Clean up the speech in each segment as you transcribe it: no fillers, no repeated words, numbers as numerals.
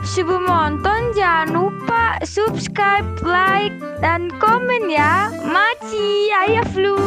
Sebelum nonton jangan lupa subscribe, like, dan komen ya. Maci, ayah flu.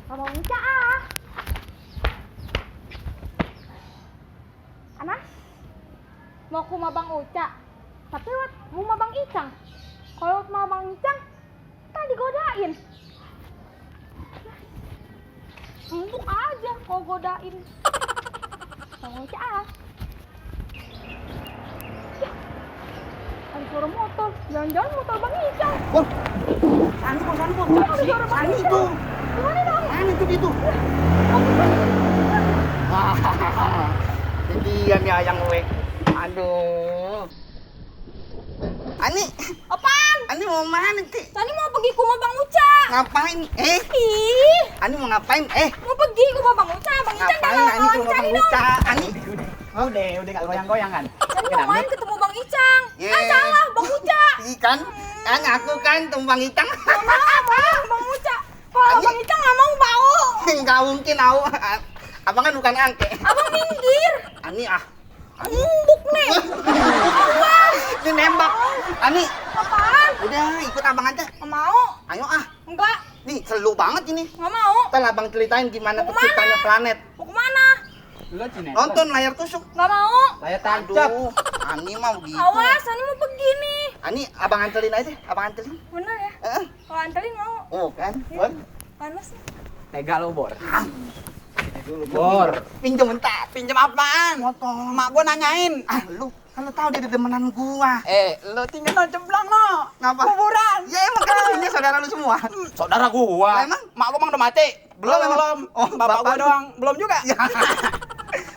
Abang Uca ah. Anas, mau ke rumah Bang Uca, tapi lewat rumah Bang Icang. Kalau lewat rumah Bang Icang, tadi godain. Empuk aja kau godain. Bang Uca ah. Ya, ada suara motor. Jangan-jangan motor Bang Icang. Bol, Sani bol. Ada suara Bang Sani Icang. itu. Gimana dong? Sani itu. Jadian ya yang gue. Aduh. Ani, Apaan? Ani mau mana sih? Tadi mau pergi ke rumah Bang Uca. Ngapain? Ih, Ani mau ngapain? mau pergi ke rumah Bang Uca. Bang Icang Ngapain jangan Ani ke rumah cari Bang dong. Uca? Ani. Udah gak goyang-goyang kan? Tadi mau main ketemu Bang Icang. Yeah. Salah, Bang Uca. Ikan, aku kan tumpang hitam. Gak mau, Bang Uca. Kalau Bang Icang gak mau, bau. Enggak mungkin aku. Abang kan bukan angke. Abang minggir. Ani ah. Embuk nih. Ini nembak. Ani, Apaan? udah ikut abang aja. Gak mau. Ayo ah. Enggak, Nih, selu banget ini. gak mau. Ntar abang ceritain gimana Mau terciptanya kemana? planet. Mau kemana? Lo Cine. Nonton layar tusuk. Gak mau. Saya tancap. Aduh, Ani mah begitu. Awas, Ani mau pergi nih. Ani, abang anterin aja, abang anterin. Bener ya? Eh, Kalau anterin mau. oh kan, Bor. Panas nih. Tega lo, Bor. Bor. Pinjam bentar. Pinjam apaan? Motor. Mak gua nanyain. Ah, lu kan lu tahu dia demenan gua. Lo tinggal ceblang lo. Ngapa? Kuburan. Ya emang kan ini saudara lu semua. Saudara gua. Lah, emang? Mak gua udah mati. Belum, Belum, belum. emang? Oh, Bapak gua bapak lu. doang. Belum juga. Ya.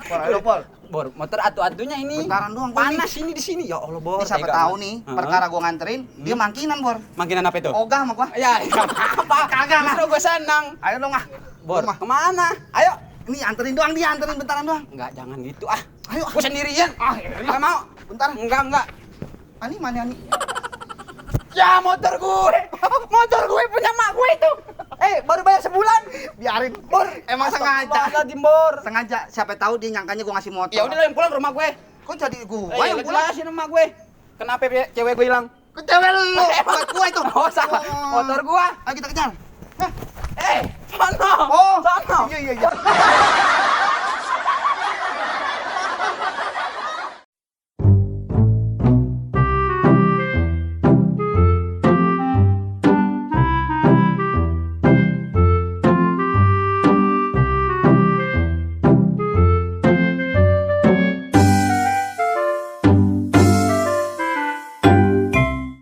Pol, ayo Pol. Bor, motor atu-atunya ini. Bentaran doang, Bor. Panas ini di sini. Ya Allah, Bor. Ini siapa Tega tahu banget. nih, Heeh. perkara gua nganterin, dia mangkinan, Bor. Mangkinan apa itu? Ogah sama gua. Ya, apa? Kagak lah. Justru gua senang. Ayo dong ah. Bor, Rumah. kemana? Ayo. Ini anterin doang dia, anterin bentaran doang. Enggak, jangan gitu ah. Ayo. Gua sendirian. Ah, Enggak mau. bentar. Enggak. Ani mana Ani? Ya motor gue. Motor gue punya mak gue itu. Baru bayar sebulan. Biarin. Bor, Emang sengaja. Astagfirullahaladzim, Bor. Sengaja, siapa tahu dia nyangkanya gua ngasih motor. Ya udah yang pulang ke rumah gue. Kok jadi gua Ayo yang pulang? jelasin sama gue. Kenapa cewek gue hilang? Ke cewek lu, buat gua itu. Oh, salah. Motor gua. Ayo kita kejar. Hah? Sono. Oh, Sono. iya.